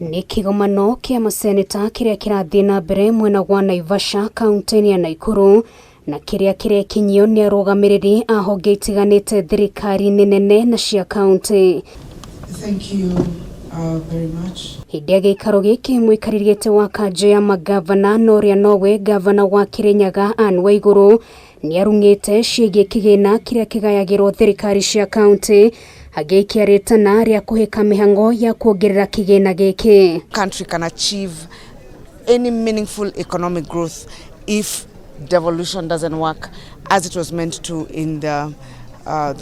Nĩ kĩgomano kĩa maseneta kĩrĩa kĩrathiĩ na mbere mwena wa Naivasha kaunti-inĩ ya Naikuru na kĩrĩa kĩrekinyio nĩ arũgamĩrĩri a honge itiganĩte thirikari-inĩ nene na cia kaunti. Thank you very much. Hĩndĩ ya gĩikaro gĩkĩ mũikarĩri gĩtĩ wa kanjũ ya magavana na ũrĩa nowe gavana wa Kĩrĩnyaga Anne Waigũrũ nĩarung'ĩte ciĩgiĩ kĩgĩna kĩrĩa kĩgayagĩrwo thirikari cia kaunti agĩikia rĩtana rĩa kũhĩka mĩhang'o ya kuongerera kĩgĩna gĩkĩ. Country can achieve any meaningful economic growth if devolution doesn't work as it was meant to in the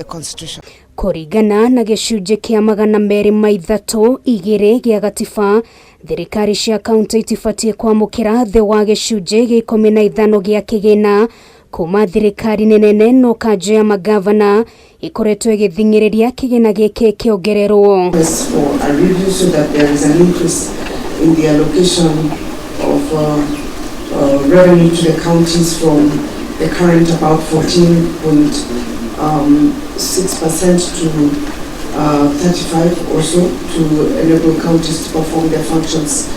constitution. Kũringana na gĩcunjĩ kĩa 232 gĩa gatiba, thirikari cia kaunti itibatiĩ kwamũkĩra thĩ wa gĩcunjĩ gĩa 15 gĩa kĩgĩna kuma thirikari-inĩ nene, no kanjũ ya magavana ĩkoretwo ĩgĩthing'ĩrĩria kĩgĩna gĩkĩ kĩongererwo. Request for a review so that there is an increase in the allocation of revenue to the counties from the current about 14.6% to 35 or so to enable counties to perform their functions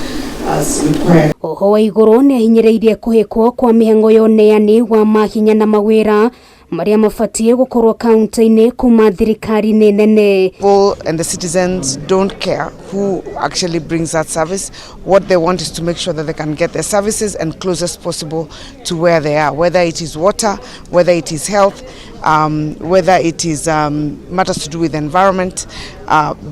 as required. Oho Waigũrũ nĩ ahinyĩrĩirie kũhĩkwo kwa mĩhang'o ya ũneani wa mahinya na mawĩra marĩa mabatiĩ gũkorwo kaunti-inĩ kuma thirikari-inĩ nene. People and the citizens don't care who actually brings that service. What they want is to make sure that they can get their services and closest possible to where they are, whether it is water, whether it is health, whether it is matters to do with the environment.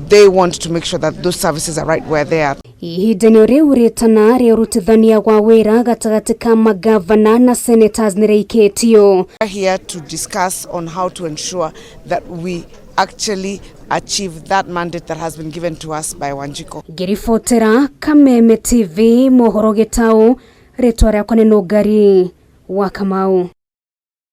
They want to make sure that those services are right where they are. Ihinda-inĩ rĩu rĩtana rĩa ũrutithania wa wĩra gatagatĩ ka magavana na senators nĩrĩikĩtio. We're here to discuss on how to ensure that we actually achieve that mandate that has been given to us by Wanjiku. Ngĩribotera Kameme TV mohoro gĩtaũ, rĩtwa rĩakwa nĩ Nũngari wa Kamau.